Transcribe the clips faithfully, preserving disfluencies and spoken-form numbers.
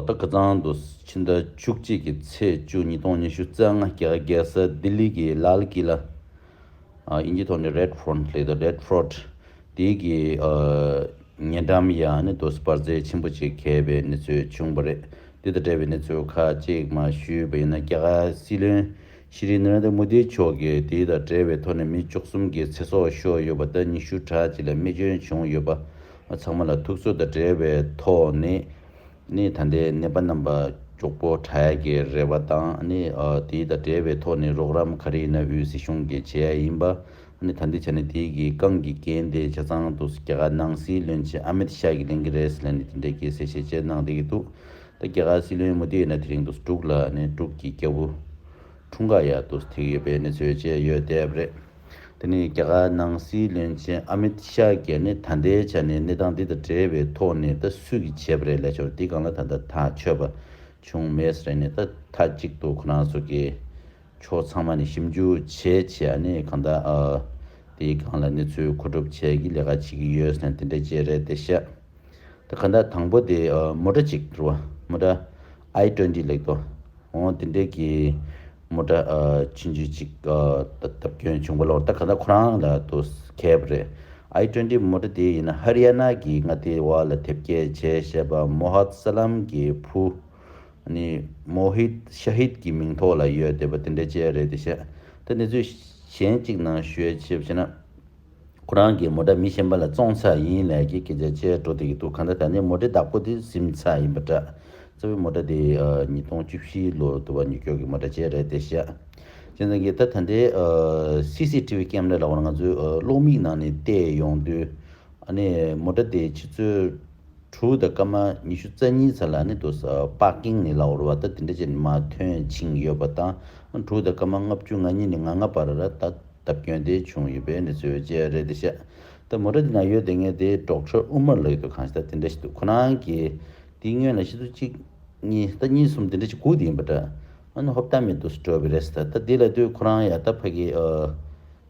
ད་ཁ་སང་དུ་ཕྱི་ཟླ་བཅུ་གཅིག་གི་ཚེས་བཅུ་ཉིས་སྟོང་ཉི་ཤུ་རྩ་ལྔ་རྒྱ་གར་རྒྱལ་ས་ལྡི་ལི་གི་ལཱལ་ཀི་ལ། ཨ་དབྱིན་ཇིའི་ཐོག་ནས་Red Front ལབ་ཡོད་དོ། Red Fort དེའི་གི་ཨ་ཉེ་འགྲམ་ཡ་ནི་དུ་འབར་རྫས་ཆེན་པོ་ཅིག་གས་པའི་གནས་ཚུལ་བྱུང་བ་རེད། དེ་དང་འབྲེལ་བའི་གནས་ཚུལ་ཁག་ཅིག་མར་ཞུས་པ་ཡིན་ན། རྒྱ་གར་སྲིད་བློན་ཤྲི་རི་ནར་ཨེན་དྲ་མོ་དི་མཆོག་གིས་དེ་དང་འབྲེལ་བའི་ཐོག་ནས་མི་བཅུ་གསུམ་གྱི་ཚེ་སྲོག་ཤོར་ཡོད་པ་དང་ཉི་ཤུ་གྲངས་ཅིག་ལ་རྨས་སྐྱོན་བྱུང་ཡོད་པ། ཚང་མ་ལ་ཐུགས་གསོ་དང་འབྲེལ་བའི་ཐོག་ནས། ནི་ད་ལྟའི་ནད་པ་རྣམ་པ་མགྱོགས་པོ་དྲག་ཡག་གི་རེ་བ་དང་། ནི་ཨ་དེ་དང་འབྲེལ་བའི་ཐོག་ནས་རོགས་རམ་ག་རེ་ཡིན་ན་དབུས་སྲིད་གཞུང་གིས་བྱེད་ཡ་ཡིན་པ། ནི་ད་ལྟའི་ཆ་ནས་དེ་གི་རྐང་གི་འགན་དེ་ཆ་ཚང་དུ་རྒྱ་གར་ནང་སྲིད་བློན་ཆེན་ཨ་མིད་ཤཱ་གིས་ལེན་གྱི་རེད་ཟེར་ནས་དེ་འདྲའི་གི་གསལ་བཤད་བཅས་གནང་བསྡད་ཀྱི་འདུག་ད་རྒྱ་གར་སྲིད་བློན་མོ་དི་ཡིན་ན་དེ་རིང་དུ་འབྲུག་ལ་ནི་འབྲུག་གི་རྒྱལ་པོ་འཁྲུངས་སྐར་ཡ་དུ་ཐེག་ཡོད་པའི་གནས་ཚུལ་བཅས་ཡོད་བསྡད་པ་རེད། དེ་ནས་རྒྱ་གར་ནང་སྲིད་བློན་ཆེན་ཨ་མིད་ཤཱ་གིས་ནི་ད་ལྟའི་ཆ་ནས་གནས་སྟངས་འདི་དང་འབྲེལ་བའི་ཐོག་ནས་ད་སུ་གིས་བྱས་པ་རེད་ལབ་ཆོག་འདི་སྒང་ལ་ད་ལྟ་ཐག་ཆོད་པ་བྱུང་མེད་ཟེར་ནས། ད་མཐའ་གཅིག་ཏུ་ཁོ་རང་ཚོ་གི་ཕྱོགས་ཚང་མ་ནས་ཞིབ་འཇུག་བྱས་བྱས་ནས་གང་ལྟར་ཨ་དེའི་སྒང་ལ་གནས་ཚུལ་མཁོ་སྒྲུབ་བྱས་ཀྱི་ལས་ཀ་བྱེད་ཀྱི་ཡོད་ཟེར་ནས་དེ་འདྲ་བྱས་རེད་དེ་ཤག་ད་ག་ད་དང་པོ་དེ་ཨ་མོ་ཊ་གཅིག་རེད་བ། མོ་ཊ་ཨའི་ཊུ་ཝེན་ཊི་ལེགས་དོ། འོ་དེ་འདྲས་ཀྱི་མོ་ཊ་ཨ་ཆུང་ཆུང་ཅིག་ཨ་ད་བརྡབ་སྐྱོན་བྱུང་བ་ལོར་ད་ག་ད་ཁོ་རང་ལ་དུ་ཁེབས་རེད། ཨའི་ཊུ་ཝེན་ཊི་མོ་ཊ་དེ་ཡིན་ན་ཧ་རི་ཡ་ན་གི་མངའ་སྡེའི་འོག་ལ་དེབ་སྐྱེལ་བྱས་བཞག་པ་མོ་ཧད་ས་ལམ་གྱི་བུ་ནི་མོ་ཧིད་ཤ་ཧིད་ཀྱི་མིང་ཐོག་ལ་ཡོད་བསྡད་པ་དེ་འདྲས་བྱས་རེད་དེ་ཤག་ད་གནས་ཚུལ་གཞན་གཅིག་ནང་ཞུ་ཡ་ཆེབ་བྱས་ན། ཁོ་རང་གིས་མོ་ཊ་མི་གཞན་པ་ལ་བཙོངས་ཚར་ཡིན་ལབ་ཀྱི་སྐད་ཆ་བཤད་འགྲོ་བསྡད་ཀྱི་འདུག་གང་ལྟར་ད་ནི་མོ་ཊའི་བདག་པོ་དེ་ཟིན་ཚར་ཡིན་པ་འདྲ། རྩ་བའི་མོ་ཊ་དེ་ཨ་ཉིས་སྟོང་བཅུ་བཞི་ལོ་དུ་བ་ཉོ་སྐྱོར་གྱི་མོ་ཊ་ཅིག་རེད་དེ་ཤག་བྱས་ཙང་གི་ད་ད་ལྟའི་ཨ་སི་སི་ཏི་བི་ཀེམ་ར་ལབ་པ་ང་ཚོའི་ཨ་གློག་མིག་ནང་ནས་བལྟས་ཡོང་དུས། ཨ་ནི་མོ་ཊ་དེ་ཆུ་ཚོད་དྲུག་དང་སྐར་མ་ཉི་ཤུ་རྩ་གཉིས་ཙམ་ལ་ནི་དུ་ས་པར་ཀིང་ནས་ལབ་པ་རེད་བ། ད་དེ་འདྲ་བྱས་ནས་མར་ཐོན་ཕྱིན་ཡོད་པ་དང་། དྲུག་དང་སྐར་མ་ལྔ་བཅུ་ང་གཉིས་ནས་ང་ལྔ་བར་ལ་ད་བརྡབ་སྐྱོན་དེ་བྱུང་ཡོད་པའི་གནས་ཚུལ་བཅས་རེད་དེ་ཤག་ད་མོ་ཊ་དེ་ནང་ཡོད་བསྡད་མཁན་དེ་ཌོག་ཊར་ཨུ་མར་ལབ་ཀྱི་འདུག་གང་ཞིག་ད་དེ་འདྲ་ཞིག་འདུག་ཁོ་རང་གིས་དེའི་སྔོན་ལ་ཆུ་ཚོད་གཅིག་གཉིས་ད་གཉིས་གསུམ་དེ་འདྲ་ཞིག་སྒུག་བསྡད་ཡིན་པ་འདྲ། ཨ་ནི་ཧོབ་ཏ་མེད་དུ་སྤྲོད་པ་རེད་ཟེར། ད་དེ་ལ་དུས་ཁོ་རང་ཡ་ད་ཕ་གི་ཨ་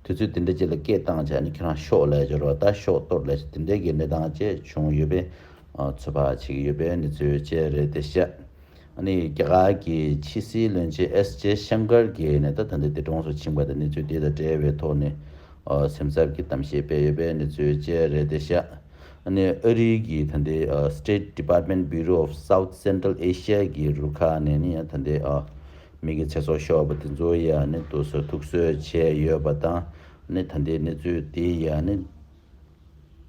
དུས་ཚོད་དེ་འདྲ་ཅིག་ལ་སྐད་བཏང་བྱས་ནས་ཁྱེད་རང་ཤོག་ལབ་ཡ་ཅིག་རེད་བ། ད་ཤོག་གཏོར་ལབ་ཡ་ཅིག་དེ་འདྲའི་གི་གནས་སྟངས་བཅས་བྱུང་ཡོད་པའི་ཨ་ཚོད་དཔག་བྱེད་ཀྱི་ཡོད་པའི་གནས་ཚུལ་བཅས་རེད་དེ་ཤག་ཨ་ནི་རྒྱ་གར་གྱི་ཕྱི་སྲིད་བློན་ཆེན་ཨེས་ཇེ་ཤང་ཀར་གྱིས་ནས་ད་ད་ལྟ་འདས་གྲོངས་སུ་ཕྱིན་པ་དང་གནས་ཚུལ་དེ་དང་འབྲེལ་བའི་ཐོག་ནས་ཨ་སེམས་འཚབ་ཀྱི་གཏམ་བཤད་སྤེལ་ཡོད་པའི་གནས་ཚུལ་བཅས་རེད་དེ་ཤག་ཨ་ནི་ཨ་རི་གི་ད་ལྟའི་ཨ་State Department Bureau of South Central Asia གི་རུ་ཁག་ནས་ནི་ཡང་ད་ལྟའི་ཨ་མི་གི་ཚེ་སྲོག་ཤོར་བ་དེ་ཚོ་ཡ་ནི་དུ་སོ་ཐུག་གསོས་བྱས་ཡོད་པ་དང་། ནི་ད་ལྟའི་གནས་ཚུལ་དེ་ཡ་ནི་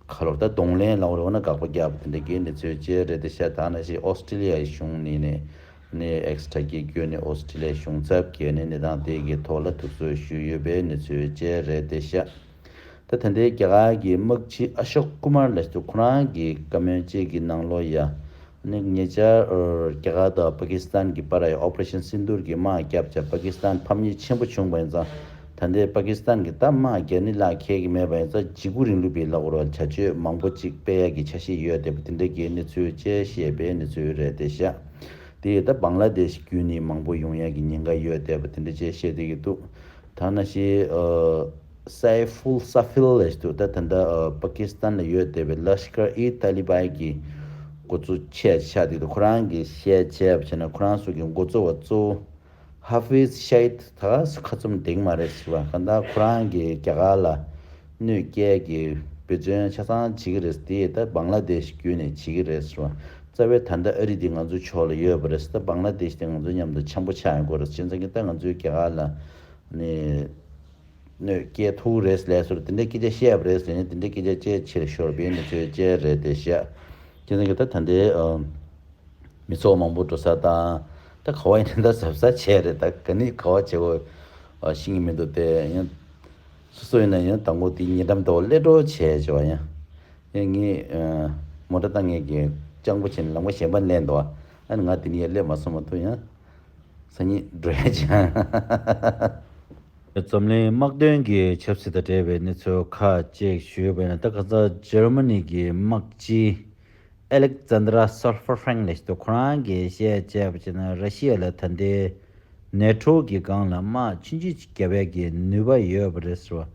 ཁ་ལོར་ད་གདོང་ལེན་ལ་འོ་རེ་འོ་ན་དགག་པ་རྒྱག་པ་དེ་འདྲ་གི་གནས་ཚུལ་བཅས་རེད་དེ་ཤག་ད་ནང་བཞིན་ཨོ་སི་ཀྲི་ལི་ཡའི་གཞུང་ནས་ནི་ནི་ཨེག་སི་དྲ་རྒྱའི་བརྒྱུད་ནས་ཨོ་སི་ཀྲི་ལི་ཡའི་གཞུང་ཚབ་ཀྱིས་ནི་གནས་སྟངས་དེ་གི་ཐོག་ལ་ཐུགས་གསོ་ཞུས་ཡོད་པའི་གནས་ཚུལ་བཅས་རེད་དེ་ཤག་ད་ད་ལྟའི་རྒྱ་གར་གྱི་དམག་སྤྱི་ཨ་ཤོག་ཀུ་མར་ལགས་སུ་ཁོ་རང་གི་བཀའ་མོལ་གཅིག་གི་ནང་ལོགས་ཡ། ནི་ཉེ་ཆར་རྒྱ་གར་དང་པ་ཀི་སི་ཐན་གྱི་བར་ཡ་ཨོ་པ་རེ་ཤན་སིན་དུར་གྱི་དམག་བརྒྱབ་བྱས་པ་ཀི་སི་ཐན་ཕམ་ཉེས་ཆེན་པོ་བྱུང་བ་ཡིན་ཙང་། ད་ལྟའི་པ་ཀི་སི་ཐན་གྱི་ད་དམག་རྒྱག་ནི་ལག་ཁེལ་གྱི་མེད་པ་ཡིན་ཙང་འཇིགས་སྐུལ་རིང་ལུགས་པའི་ལག་རོལ་བྱ་སྤྱོད་མང་པོ་ཅིག་སྤེལ་ཡ་གི་འཆར་གཞི་ཡོད་བསྡད་པ་དེ་འདྲ་གི་གནས་ཚུལ་བཅས་བཤད་པའི་གནས་ཚུལ་རེད་དེ་ཤག་དེ་ད་བང་ལ་དེ་ཤི་བརྒྱུད་ནས་མང་པོ་ཡོང་ཡ་གི་ཉེན་ཁ་ཡོད་བསྡད་པ་དེ་འདྲ་བཅས་བཤད་བསྡད་ཀྱི་འདུག་ད་ནང་བཞིན་ཨ་སའི་ཧྥུལ་ས་ཧྥིལ་ལབ་ཀྱི་འདུག་ད་ད་ལྟ་ཨ་པ་ཀི་སི་ཐན་ལ་ཡོད་བསྡད་པའི་ལ་ཤི་ཀར་ཨི་ཏཱ་ལི་བན་གྱི་འགོ་གཙོ་ཆེ་ཆགས་བསྡད་འདུག་ཁོ་རང་གིས་བཤད་བྱས་པ་བྱས་ན་ཁོ་རང་ཚོ་གི་འགོ་གཙོ་བ་གཙོ་བོ་ཧ་ཧྥིཛ་ཤ་ཧིད་ད་ཁ་བཙུམ་འདེང་མ་རེད་ཟེར་བ། གང་ལྟར་ཁོ་རང་གིས་རྒྱ་གར་ལ་གནོད་སྐྱེལ་གྱི་འབད་བརྩོན་ཆ་ཚང་བྱེད་ཀྱི་རེད། དེ་ད་བང་ལ་དེ་ཤི་བརྒྱུད་ནས་བྱེད་ཀྱི་རེད་ཟེར་བ། རྩ་བའི་ད་ལྟ་ཨ་རི་འདི་ང་ཚོའི་ཕྱོགས་ལ་ཡོད་པ་རེད། ད་བང་ལ་དེ་ཤི་དེ་ང་ཚོའི་མཉམ་དུ་འཆམ་པོ་ཆགས་ཡོང་གི་རེད། བྱས་ཙང་གི་ད་ང་ཚོའི་རྒྱ་གར་ལ་ནི། གནོད་སྐྱེལ་ཐུབ་རེད་ལས་སོར་དེ་འདྲའི་སྐད་ཆ་བཤད་པ་རེད་ཟེར་ནས་དེ་འདྲའི་སྐད་ཆ་བཅས་ཕྱིར་ཤོར་བའི་གནས་ཚུལ་བཅས་རེད་དེ་བཤད། ཁྱེད་ཚང་གི་ད་ད་ལྟའི་ཨ་མི་ཚོགས་མང་པོ་འགྲོ་ས་དང་ད་ག་བ་ཡིན་ན་ད་གཟབ་གཟབ་བྱས་རེད། ད་ག་ནི་ག་བ་བྱེད་དགོས་ཨ་ཤེས་ཀྱི་མི་འདུག་དེ་ཡང་སོ་སོ་ཡིན་ན་ཡང་དང་པོ་དེ་ཉེ་འགྲམ་དུ་སླེབས་འགྲོ་བྱས་བྱས་པ་ཡང་ཡང་ངས་ཨ་མོ་ཊ་བཏང་མཁན་གྱི་སྤྱང་པོ་བྱས་ནས་ལམ་ཁ་གཞན་པ་ལེན་འདུག་ཨ་ནི་ང་དེ་ནས་ཡར་སླེབས་མ་སོང་མ་གཏོགས་ཡང་སང་ཉིན་འགྲོ་ཡ་ཅང་། འཛམ་གླིང་དམག་དོན་གྱི་ཆབ་སྲིད་དང་འབྲེལ་བའི་གནས་ཚུལ་ཁག་ཅིག་ཞུས་པ་ཡིན་ན། ད་ག་ས་འཇར་མ་ནི་གི་དམག་སྤྱི་ཨེ་ལེག་ཛན་དྲ་སོལ་ཧྥར་ཧྥེང་ལགས་ཤིག་ཏུ་ཁོ་རང་གིས་བཤད་བྱས་པ་བྱས་ན་ར་ཤི་ཡ་ལ་ད་ལྟའི་ནེ་ཊོ་གི་སྒང་ལ་དམག་ཆུང་ཆུང་ཅིག་བརྒྱབ་ཡས་ཀྱི་ནུས་པ་ཡོད་པ་རེད་ཟེར་བ།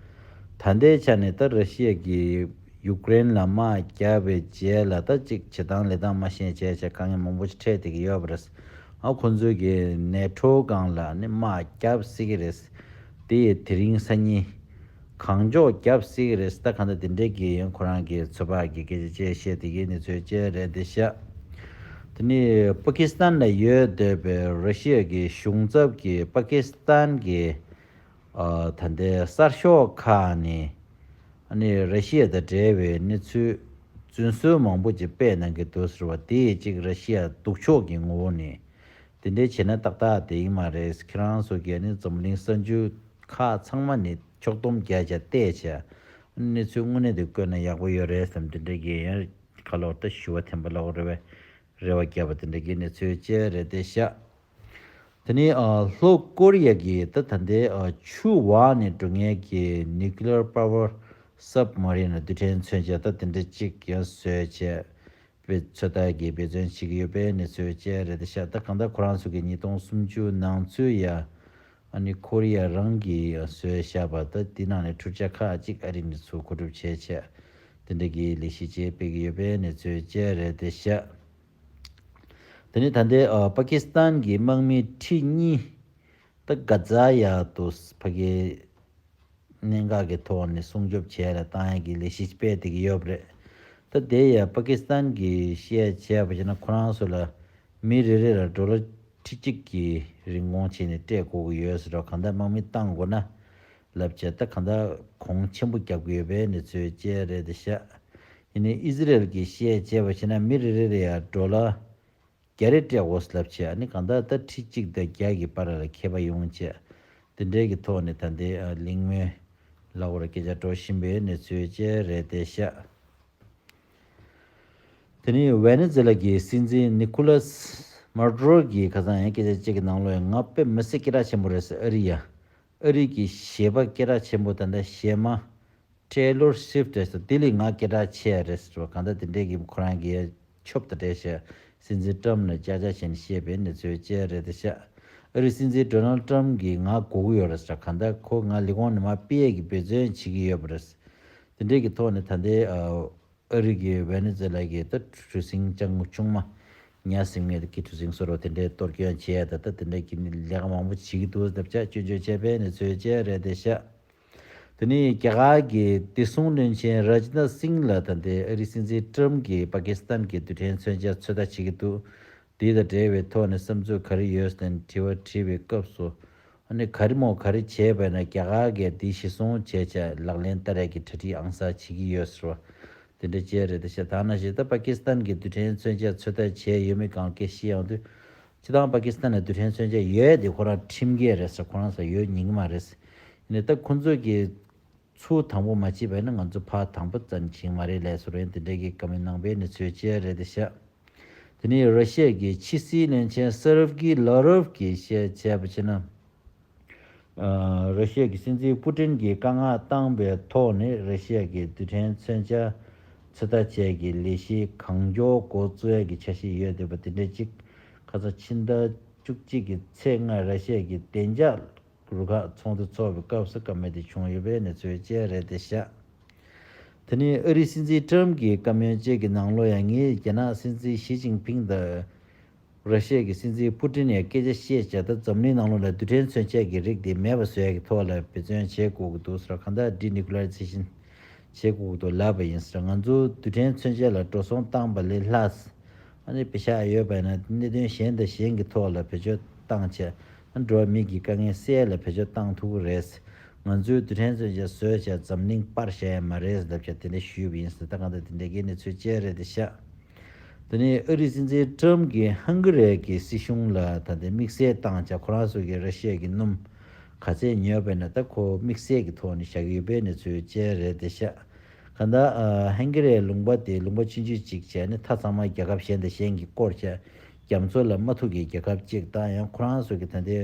ད་ལྟའི་ཆ་ནས་ད་ར་ཤི་ཡ་གི་ ཡུཀ་རེན་ལ་དམག་བརྒྱབ་པའི་རྗེས་ལ་ད་ཅིག་བྱེད་སྟངས་ལས་སྟངས་མ་ཤེས་བྱས་བྱས་དཀའ་ངལ་མང་པོ་ཞིག་འཕྲད་བསྡད་ཀྱི་ཡོད་པ་རེད། ཨ་ཁོ་ཚོས་ཀྱི་ནེ་ཊོ་སྒང་ལ་ནི་དམག་བརྒྱབ་སྲིད་ཀྱི་རེད། དེ་ཡི་དེ་རིང་སང་ཉིན་གང་མགྱོགས་བརྒྱབ་སྲིད་ཀྱི་རེད། ད་གང་ལྟར་དེ་འདྲས་ཀྱི་ཡང་ཁོ་རང་གི་ཚོད་དཔག་གི་སྐད་ཆ་བཅས་བཤད་བསྡད་ཀྱི་གནས་ཚུལ་བཅས་རེད་དེ་ཤག་དེ་ནི་པ་ཀི་སི་ཐན་ལ་ཡོད་བསྡད་པའི་ར་ཤི་ཡ་གི་གཞུང་ཚབ་ཀྱིས་པ་ཀི་སི་ཐན་གྱི་ཨ་ད་ལྟའི་གསར་ཤོག་ཁག་ནས་ཨ་ནི་ར་ཤི་ཡ་དང་འབྲེལ་བའི་གནས་ཚུལ་རྫུན་བཟོ་མང་པོ་ཅིག་སྤེལ་གནང་གི་འདུག་ཟེར་བ་དེ་ཡིས་གཅིག་ར་ཤི་ཡ་སྡུག་ཕྱོགས་ཀྱི་ངོ་བོ་ནས་དེ་འདྲའི་བྱས་ན་ཏག་ཏག་དེ་ཡིན་མ་རེད། ཁྱེད་རང་ཚོ་གིས་ཨ་ནི་འཛམ་གླིང་གསར་འགྱུར་ཁག་ཚང་མ་ནས་ཕྱོགས་བསྡོམས་རྒྱག་བྱས་བལྟས་བྱས་གནས་ཚུལ་དངོས་གནས་དེ་བཀོད་ན་ཡག་པོ་ཡོད་རེད་བསམ། དེ་འདྲ་གི་ཡང་ཁ་ལོག་ད་ཞུ་བ་འཐེན་པ་ལོག་རེ་བའི་རེ་བ་བརྒྱབ་པ་དེ་འདྲ་གི་གནས་ཚུལ་བཅས་རེད་དེ་ཤག་དེ་ནས་ཨ་ལྷོ་ཀོ་རི་ཡ་གིས་ད་ད་ལྟའི་ཨ་ཆུ་འབག་ནས་འགྲོ་མཁན་གྱི་nuclear power submarine རྡུལ་ཕྲན་མཚོན་ཆ་ད་དེ་འདྲ་གཅིག་ཡང་བཟོས་བྱས་དཔེ་ཚོད་ལྟ་གི་འབད་བརྩོན་བྱེད་ཀྱི་ཡོད་པའི་གནས་ཚུལ་བཅས་རེད་དེ་ཤག་ད་གང་ལྟར་ཁོ་རང་ཚོ་གིས་ཉིས་སྟོང་སུམ་ཅུ་ནང་ཚུད་ཡ་ཨ་ནི་ཁོ་རི་ཡ་རང་གིས་བཟོས་བཞག་པ་ད་དེ་ནང་ནས་འཕྲུལ་ཆས་ཁག་ཅིག་ཨ་རི་ནས་ཚུར་མཁོ་སྒྲུབ་བྱས་བྱས་དེ་འདྲ་གི་ལས་གཞི་བཅས་སྤེལ་གྱི་ཡོད་པའི་གནས་ཚུལ་བཅས་རེད་དེ་ཤག་དེ་ནས་ད་ལྟའི་ཨ་པ་ཀི་སི་ཐན་གྱི་དམག་མི་ཁྲི་གཉིས་ད་གྷ་ཛ་ཡ་དུ་ཕ་གིའི་གནད་འགག་གི་ཐོག་ནས་སྲུང་སྐྱོབ་བྱས་ལ་བཏང་ཡ་གི་ལས་གཞི་སྤེལ་བསྡད་ཀྱི་ཡོད་པ་རེད། ད་དེ་ཡ་པ་ཀི་སི་ཐན་གྱིས་བཤད་བྱས་པ་བྱས་ན་ཁོ་རང་ཚོ་ལ་མི་རེ་རེ་ལ་ཌོ་ལར་ཁྲི་གཅིག་གི་རིན་གོང་བྱས་ནས་སྤྲད་དགོས་ཀྱི་ཡོད་ཟེར་རོ། གང་ལྟར་དམག་མི་བཏང་དགོས་ན་ལབ་བྱས་ད་གང་ལྟར་གོང་ཆེན་པོ་རྒྱབ་ཀྱི་ཡོད་པའི་གནས་ཚུལ་བཅས་རེད་དེ་ཤག་ཡིན་ནའི་ཨི་ཟི་རེལ་གྱིས་བཤད་བྱས་པ་བྱས་ན་མི་རེ་རེ་ལ་ཡ་ཌོ་ལར་བརྒྱ་རེ་སྤྲད་དགོས་ལབ་བྱས་ཨ་ནི་གང་ལྟར་ད་ཁྲི་གཅིག་དང་བརྒྱ་གི་བར་ལ་ཁྱད་པར་ཡོང་བྱས་དེ་འདྲའི་གི་ཐོག་ནས་ད་ལྟའི་ཨ་གླེང་མོལ་ལབ་དགོས་རེད་སྐད་ཆ་འགྲོ་བཞིན་པའི་གནས་ཚུལ་བཅས་རེད་དེ་ཤག་དེ་ནས་ཝེ་ནེ་ཛེ་ལ་གི་སྲིད་འཛིན་ནི་ཁུ་ལཱས་མ་ཌུ་རོ་གིས་ཁ་སང་ཡང་སྐད་ཆ་གཅིག་གི་ནང་ལོགས་ཡང་ང་དཔེ་མི་སྲིད་སྐད་གྲགས་ཆེན་པོ་རེད་ཟེར། ཨ་རི་ཡ་ཨ་རི་གི་གཞས་པ་སྐད་གྲགས་ཆེན་པོ་ད་ལྟ་གཞས་མ་ཊེ་ལོར་སི་ཝིཕ་ཊི་རེད་ཟེར། དེ་ལས་ང་སྐད་གྲགས་ཆེ་རེད་ཟེར་བ་གང་ལྟར་དེ་འདྲའི་གི་ཁོ་རང་གི་ཆོབ་ད་འདྲ་བྱས་སྲིད་འཛིན་ཊམ་ལ་ཅག་ཅག་བྱས་ནས་བཤད་པའི་གནས་ཚུལ་བཅས་རེད་དེ་ཤག་ཨ་རི་སྲིད་འཛིན་ཌོ་ནལ་ཊམ་གིས་ང་དགོས་ཀྱི་ཡོད་རེད་ཟེར། གང་ལྟར་ཁོ་ང་ལས་ཁུངས་ནས་མར་ཕུད་ཡས་ཀྱི་འབད་བརྩོན་བྱེད་ཀྱི་ཡོད་པ་རེད། དེ་འདྲའི་གི་ཐོག་ནས་ད་ལྟའི་ཨ་རི་གི་ཝེ་ནེ་ཛེ་ལ་གི་ད་གྲུ་གཟིངས་ལྕགས་མོ་ཆུང་མ་ཉ་ཟིན་མེད་ཀྱི་གྲུ་གཟིངས་བཟོ་རོགས་དེ་འདྲའི་གཏོར་སྐྱོན་བྱས་ད་ད་དེ་འདྲའི་གི་ལས་ཀ་མང་པོ་བྱེད་ཀྱི་འདུག་ཟེར་བྱས་སྐྱོན་བརྗོད་བྱས་པའི་གནས་ཚུལ་བཅས་རེད་དེ་ཤག་དེ་ནས་རྒྱ་གར་གྱི་བདེ་སྲུང་བློན་ཆེན་རཱཇ་ནཱཐ་སིང་ལ་ད་ལྟའི་ཨ་རི་སྲིད་འཛིན་ཊམ་གྱིས་པ་ཀི་སི་ཐན་གྱི་རྡུལ་ཕྲན་མཚོན་ཆ་ཚོད་ལྟ་བྱེད་ཀྱི་འདུག་དེ་དང་འབྲེལ་བའི་ཐོག་ནས་བསམ་ཚུལ་ག་རེ་ཡོད་ཟེར་ནས་དྲི་བ་དྲིས་པའི་སྐབས་སུ། ཨ་ནི་ག་རེ་མོ་ག་རེ་བྱས་པ་ན་རྒྱ་གར་གྱིས་འདི་གཞི་བཟུང་བྱས་བྱས་ལག་ལེན་བསྟར་ཡས་ཀྱི་གྲ་སྒྲིག་ཨང་གསར་བྱེད་ཀྱི་ཡོད་ཟེར་བ། དེ་འདྲ་བྱས་རེད་དེ་ཤག་ད་ནང་བཞིན་ད་པ་ཀི་སི་ཐན་གྱིས་རྡུལ་ཕྲན་མཚོན་ཆ་ཚོད་ལྟ་བྱས་ཡོད་མེད་སྒང་སྐད་བཤད་ཡོང་དུས། སྤྱིར་བཏང་པ་ཀི་སི་ཐན་ལ་རྡུལ་ཕྲན་མཚོན་ཆ་ཡོད་དེ་ཁོ་རང་ཁྲིམས་འགལ་རེད་ཟེར། ཁོ་རང་ཚོ་ཡོད་ཉན་གྱི་མ་རེད། ཡིན་ནའི་ད་ཁོ་ཚོ་གིས་ཚུར་དང་པོ་མ་བྱས་པ་ཡིན་ན་ང་ཚོ་ཕར་དང་པོ་ཙམ་བྱེད་ཀྱི་མ་རེད་ལབ་སོང་རེད། དེ་འདྲ་གི་བཀའ་མོལ་གནང་པའི་གནས་ཚུལ་བཅས་རེད་དེ་ཤག་དེ་ནས་ར་ཤི་ཡ་གི་ཕྱི་སྲིད་བློན་ཆེན་སེར་གྷི་ལ་རོབ་ཀྱིས་བཤད་བྱས་པ་བྱས་ན། ཨ་ར་ཤི་ཡ་གི་སྲིད་འཛིན་པུ་ཏིན་གྱིས་བཀའ་མངགས་བཏང་པའི་ཐོག་ནས་ར་ཤི་ཡ་གི་རྡུལ་ཕྲན་མཚོན་ཆ་ཚོད་ལྟ་བྱས་ཀྱི་ལས་གཞི་གང་མགྱོགས་འགོ་བཙུགས་ཡ་གི་འཆར་གཞི་ཡོད་འདུག་པ་དེ་འདྲ་གཅིག་ཁ་སང་ཕྱི་ཟླ་བཅུ་གཅིག་གི་ཚེས་ལྔ་ར་ཤི་ཡ་གི་བདེ་འཇགས་རུ་ཁག་ཚོགས་འདུ་འཚོགས་པའི་སྐབས་སུ་བཀའ་མོལ་དེ་བྱུང་ཡོད་པའི་གནས་ཚུལ་བཅས་རེད་དེ་ཤག་དེ་ནས་ཨ་རིའི་སྲིད་འཛིན་ཀྲམ་གྱི་བཀའ་མོལ་བཅས་ཀྱི་ནང་ལོགས་ཡང་ངས་རྒྱ་ནག་སྲིད་འཛིན་ཞི་ཅིན་ཕིང་དང་ར་ཤི་ཡ་གི་སྲིད་འཛིན་པུ་ཏིན་ཡང་སྐད་ཆ་བཤད་བྱས་ད་འཛམ་གླིང་ནང་ལོགས་ལ་རྡུལ་ཕྲན་མཚོན་ཆས་ཀྱི་རིགས་དེ་མེད་པ་བཟོ་ཡ་གི་ཐོག་ལ་འབད་བརྩོན་བྱེད་དགོས་ཀྱི་འདུག་ཟེར། གང་ལྟར་ཌི་ནིའུ་ཀི་ལེ་རི་ཛེ་ཤིན་བྱེད་དགོས་ཀྱི་འདུག་ལབ་པ་ཡིན་ཟེར། ང་ཚོ་རྡུལ་ཕྲན་མཚོན་ཆས་ལ་འགྲོ་སོང་བཏང་པ་ལས་ལྷག་ཨ་ནི་པེ་ཤག་ཡོད་པ་ཡིན་ན་གནད་དོན་གཞན་དང་གཞན་གྱི་ཐོག་ལ་བེད་སྤྱོད་བཏང་བྱས་ཨ་འགྲོ་བ་མི་གི་དཀའ་ངལ་སེལ་ལ་བེད་སྤྱོད་བཏང་ཐུབ་ཀྱི་རེད། ང་ཚོའི་རྡུལ་ཕྲན་མཚོན་ཆ་བཟོས་བྱས་འཛམ་གླིང་སྤར་བཞག་ཡ་མ་རེད་ལབ་བྱས་དེ་འདྲ་ཞུས་པ་ཡིན་ཟེར། ད་གང་ལྟར་དེ་འདྲ་གི་གནས་ཚུལ་བཅས་རེད་དེ་ཤག་དེ་ནས་ཨ་རིའི་སྲིད་འཛིན་ཀྲམ་གྱིས་ཧང་ག་རི་གི་སྲིད་གཞུང་ལ་ད་ལྟ་དམིགས་བསལ་བཏང་བྱས་ཁོ་རང་ཚོ་གིས་ར་ཤི་ཡ་གི་སྣུམ་ག་ཚད་ཉོས་པ་ཡིན་ན་ད་ཁོ་དམིགས་བསལ་གྱི་ཐོག་ནས་བཞག་གི་ཡོད་པའི་གནས་ཚུལ་བཅས་རེད་དེ་ཤག་གང་ལྟར་ཨ་ཧང་ག་རིའི་ལུང་པ་དེ་ལུང་པ་ཆུང་ཆུང་ཅིག་བྱས་ནས་མཐའ་ཚང་མ་རྒྱལ་ཁབ་གཞན་དང་གཞན་གྱིས་བསྐོར་བྱས་རྒྱ་མཚོ་ལ་མ་ཐུག་གི་རྒྱལ་ཁབ་ཅིག་དང་ཡང་ཁོ་རང་ཚོ་གི་ད་ལྟའི་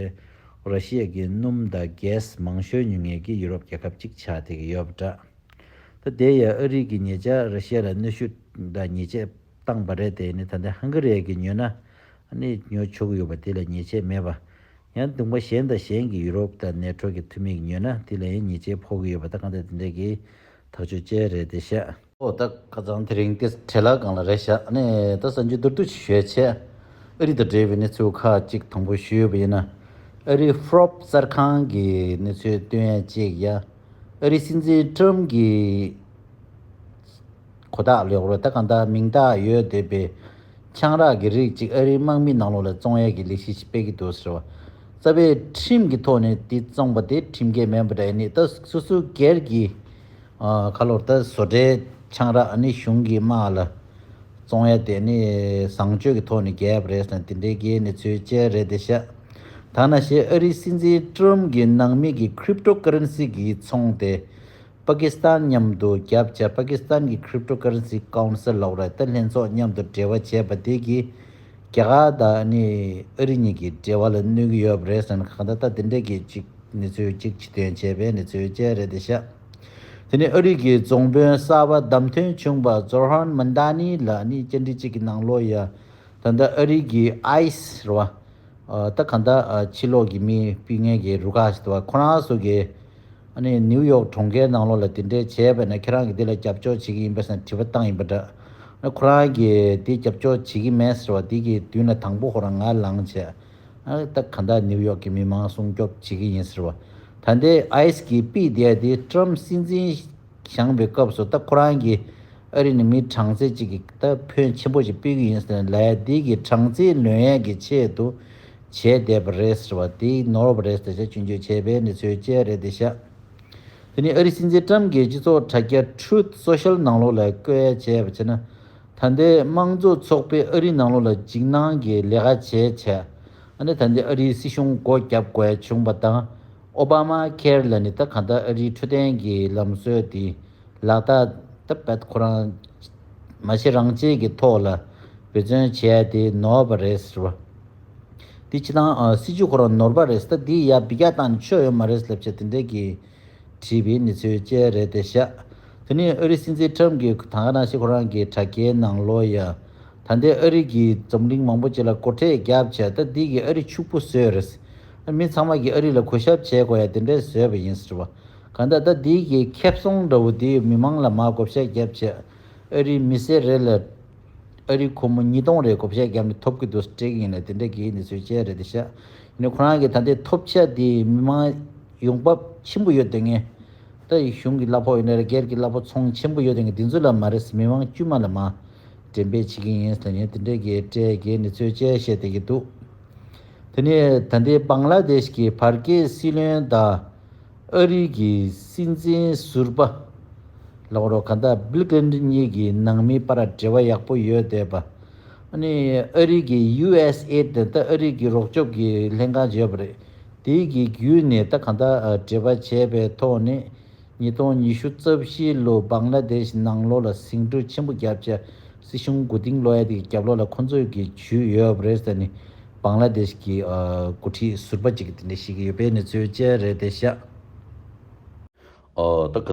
ར་ཤི་ཡ་གི་སྣུམ་དང་གྷེ་སི་མང་ཤོས་ཉོ་མཁན་གྱི་ཡུ་རོབ་རྒྱལ་ཁབ་ཅིག་ཆགས་བསྡད་ཀྱི་ཡོད་པ་འདྲ། ད་དེ་ཡང་ཨ་རི་གི་ཉེས་ཆད་ར་ཤི་ཡ་ལ་གནོན་ཤུགས་དང་ཉེས་ཆད་བཏང་པ་རེད་དེ་ནི་ད་ལྟའི་ཧང་ག་རི་གི་ཉོས་ན་ཨ་ནི་ཉོ་ཆོག་གི་ཡོད་པ་དེ་ལ་ཉེས་ཆད་མེད་པ། ཡང་ལུང་པ་གཞན་དང་གཞན་གྱི་ཡུ་རོབ་དང་ནེ་ཊོ་གི་འཐུས་མི་གིས་ཉོས་ན་དེ་ལ་ཡང་ཉེས་ཆད་ཕོག་གི་ཡོད་པ་ད་གང་ལྟར་དེ་འདྲ་གི་ཐག་གཅོད་བཅས་རེད་དེ་ཤག་ཨོ་ད་ཁ་སང་དེ་རིང་དེ་བྲེལ་ལ་གང་ལ་རེད་ཤག་ཨ་ནི་ད་གསར་འགྱུར་མདོར་བསྡུས་ཤིག་ཞུས་བྱས། ཨ་རི་དང་འབྲེལ་བའི་གནས་ཚུལ་ཁག་ཅིག་དང་པོ་ཞུས་པ་ཡིན་ན། ཨ་རི་Forbes་གསར་ཁང་གི་གནས་ཚུལ་སྟོན་ཡ་ཅིག་ཡ། ཨ་རི་སྲིད་འཛིན་ཊམ་གྱི་གོ་རྟགས་ལོག་རོ་ད་གང་ལྟར་མིང་རྟགས་ཡོད་བསྡད་པའི་ཆང་རག་གི་རིགས་ཅིག་ཨ་རིའི་དམག་མི་ནང་ལོགས་ལ་བཙོང་ཡས་ཀྱི་ལས་གཞི་ཞིག་སྤེལ་གྱི་འདུག་ཟེར་བ། རྩ་བའི་ཁྲིམས་ཀྱི་ཐོག་ནས་འདི་བཙོང་པ་དེ་ཁྲིམས་འགལ་མིན་པ་འདྲ་ཡིན་ནི་ད་སོ་སོའི་སྒེར་གྱི་ཨ་ཁ་ལོར་ད་བཟོ་གྲྭའི་ཆང་རག་ཨ་ནི་གཞུང་གི་དམག་ལ་བཙོང་ཡས་དེ་ནི་བཟང་སྤྱོད་ཀྱི་ཐོག་ནས་འགལ་བ་རེད་ཟེར་ན་དེ་འདྲའི་གི་གནས་ཚུལ་བཅས་རེད་དེ་ཤག་ད་ནང་བཞིན་ཨ་རིའི་སྲིད་འཛིན་ཊམ་གྱི་ནང་མི་གི་Cryptocurrency་གི་ཚོང་དེ། པ་ཀི་སི་ཐན་མཉམ་དུ་བརྒྱབ་བྱས་པ་ཀི་སི་ཐན་གྱི་Cryptocurrency Council་ལབ་རེད་ད་ལྷན་ཚོགས་མཉམ་དུ་འབྲེལ་བ་བྱས་པ་དེ་གིས་རྒྱ་གར་དང་ནི་ཨ་རི་གཉིས་ཀྱི་འབྲེལ་བ་ལ་གནོད་ཀྱི་ཡོད་པ་རེད་ཟེར་ན་གང་ལྟར་ད་དེ་འདྲས་ཀྱི་གཅིག་གནས་ཚུལ་གཅིག་ཕྱི་སྟོན་བྱས་པའི་གནས་ཚུལ་བཅས་རེད་དེ་ཤག་དེ་ནི་ཨ་རི་གི་རྫོང་དཔོན་གསར་པ་བདམས་ཐོན་བྱུང་པ་ཛོ་ཧར་མན་ད་ནི་ལ་ནི་བཅར་འདྲི་གཅིག་གི་ནང་ལོགས་ཡ་ད་ལྟ་ཨ་རི་གི་ཨའི་སི་རེད་བ། ཨ་ད་གང་ལྟར་ཨ་ཕྱི་ལོགས་ཀྱི་མི་སྤུན་ཉེ་གི་རུ་ཁག་ཞིག་འདུག་བ་ཁོ་རང་ཚོ་གི་ཨ་ནི་ནིའུ་ཡོག་གྲོང་ཁྱེར་ནང་ལོགས་ལ་དེ་འདྲས་བྱས་པ་ན་ཁྱེད་རང་གིས་དེ་ལ་རྒྱབ་སྐྱོར་བྱེད་ཀྱི་ཡིན་པས་ཟེར་ནས་དྲི་བ་བཏང་ཡིན་པ་འདྲ། ཨ་ཁོ་རང་གིས་དེ་རྒྱབ་སྐྱོར་བྱེད་ཀྱི་མེད་ཟེར་བ་དེ་གི་མདུན་ལ་དང་པོ་ཁོ་རང་ང་ལངས་བྱས། ཨ་ད་གང་ལྟར་ནིའུ་ཡོག་གི་མི་མང་སྲུང་སྐྱོབ་བྱེད་ཀྱི་ཡིན་ཟེར་བ། ད་ལྟའི་ཨའི་སི་གི་པི་དེ་དེ་ཊམ་སྲིད་འཛིན་བཞེངས་པའི་སྐབས་སུ་ད་ཁོ་རང་གིས་ཨ་རི་ནས་མི་གྲངས་ཚད་ཅིག་གི་ད་ཕོན་ཆེན་པོ་ཞིག་སྤེལ་གྱི་ཡིན་ཟེར་ནས་ལབ་ཡ་འདི་གི་གྲངས་ཚད་ལོན་ཡས་ཀྱི་ཆེད་དུ་བྱས་བསྡད་པ་རེད་ཟེར་བ་འདི་ནོར་བ་རེད་ཟེར་བྱས་སྐྱོན་བརྗོད་བྱས་པའི་གནས་ཚུལ་བཅས་རེད་དེ་ཤག་དེ་ནི་ཨ་རི་སྲིད་འཛིན་ཊམ་གྱིས་སྤྱི་ཚོགས་དྲ་རྒྱ་Truth Social་ནང་ལོགས་ལ་བཀོད་ཡ་བྱས་པ་བྱས་ན། ད་ལྟའི་དམངས་གཙོ་ཚོགས་པས་ཨ་རི་ནང་ལོགས་ལ་འཇིགས་སྣང་གི་ལས་ཀ་བྱས་བྱས། ཨ་ནི་ད་ལྟའི་ཨ་རིའི་སྲིད་གཞུང་སྒོ་བརྒྱབ་དགོས་བྱུང་བ་དང་། ཨོ་བྷ་མ་ཁེར་ལ་ནི་ད་གང་ལྟར་ཨ་རིའི་འཕྲོད་བསྟེན་གྱི་ལམ་སྲོལ་དེ་ལག་བསྟར་ད་བད་ཁོ་རང་མ་གཞི་རང་བཅས་ཀྱི་ཐོག་ལ་འབད་བརྩོན་བྱས་ཏེ་ནོར་བ་རེད་ཟེར་བ། དེ་སྤྱི་བཏང་ཨ་སྲིད་ཇུས་ཁོ་རང་ནོར་བ་རེད་ཟེར་ད་དེ་ཡ་འབུད་རྒྱག་བཏང་ནས་ཆོ་ཡོད་མ་རེད་ལབ་བྱས་དེ་འདྲས་ཀྱི། བྲིས་པའི་གནས་ཚུལ་བཅས་རེད་དེ་ཤག་དེ་ནས་ཨ་རིའི་སྲིད་འཛིན་ཊམ་གྱིས་ད་ག་ནང་བཞིན་ཁོ་རང་གི་དྲ་རྒྱའི་ནང་ལོགས་ཡ། ད་ལྟའི་ཨ་རི་གི་འཛམ་གླིང་མང་པོ་ཅིག་ལ་སྒོ་ཁྲལ་བརྒྱབ་བྱས་ད་འདི་གིས་ཨ་རི་ཕྱུག་པོ་བཟོས་རེད། ཨ་མི་ཚང་མ་གིས་ཨ་རི་ལ་གུས་ཞབས་བྱེད་དགོས་ཡ་དེ་འདྲས་བཟོས་པ་ཡིན་ཟེར་བ། གང་ལྟར་ད་འདི་གི་ཁེ་བཟང་འདྲ་བོ་འདི་མི་མང་ལ་མར་བགོ་བཤའ་བརྒྱབ་བྱས། ཨ་རིའི་མི་སེར་རེ་ལ། ཨ་རིའི་སྒོར་མོ་ཉིས་སྟོང་རེ་བགོ་བཤའ་བརྒྱབ་ནས་ཐོབ་ཀྱི་འདུག་སྤྲད་ཀྱི་ཡིན་ན་དེ་འདྲ་གི་གནས་ཚུལ་བཅས་རེད་དེ་ཤག་ཡིན་ནའི་ཁོ་རང་གིས་ད་ལྟའི་ཐོབ་ཆ་དེ་མི་མང་ཡོང་འབབ་ཆེན་པོ་ཡོད་དེ་ངས། ད་གཞུང་གི་གླ་ཕོགས་ཡིན་ན་རེད་སྒེར་གྱི་གླ་ཕོགས་ཚོང་ཆེན་པོ་ཡོད་དེ་ངས་དེ་ཚོ་ལ་མ་རེད་མི་མང་དཀྱུས་མ་ལ་མ་འགྲེམས་སྤེལ་བྱེད་ཀྱི་ཡིན་ཟེར་ནས་དེ་འདྲ་གི་སྤྲད་ཀྱི་གནས་ཚུལ་བཅས་བཤད་བསྡད་ཀྱི་འདུག་དེ་ནས་ད་ལྟའི་བང་ལ་དེཤ་གི་བར་བརྒལ་སྲིད་བློན་དང་། ཨ་རི་གི་སྲིད་འཛིན་ཟུར་པ་ལབ་རོགས་ག་ད་བིལ་ཀླིན་ཊོན་གཉིས་ཀྱི་ནང་མིའི་བར་འབྲེལ་བ་ཡག་པོ་ཡོད་བསྡད་པ། ཨ་ནི་ཨ་རི་གི་ཡུ་ཨེས་ཨེ་ཌི་ད་ཨ་རི་གི་རོགས་སྐྱོབ་ཀྱི་ལྷན་ཁང་ཅིག་ཡོད་པ་རེད། དེ་གི་བརྒྱུད་ནས་ད་ག་ད་འབྲེལ་བ་བྱས་པའི་ཐོག་ནས་ཉིས་སྟོང་ཉི་ཤུ་རྩ་བཞི་ལོ་བང་ལ་དེཤ་ནང་ལོགས་ལ་ཟིང་འཁྲུག་ཆེན་པོ་བརྒྱབ་བྱས་སྲིད་གཞུང་མགོ་རྟིང་སློག་ཡ་དེ་གི་རྒྱབ་ལོགས་ལ་ཁོ་ཚོས་ཀྱི་ཇུས་ཡོད་པ་རེད་ཟེར་ནས་བང་ལ་དེཤ་གི་འགོ་ཁྲིད་ཟུར་པ་ཅིག་གིས་དེ་འདྲ་བཤད་ཀྱི་ཡོད་པའི་གནས་ཚུལ་བཅས་རེད་དེ་ཤག་ཨོ་ད་ག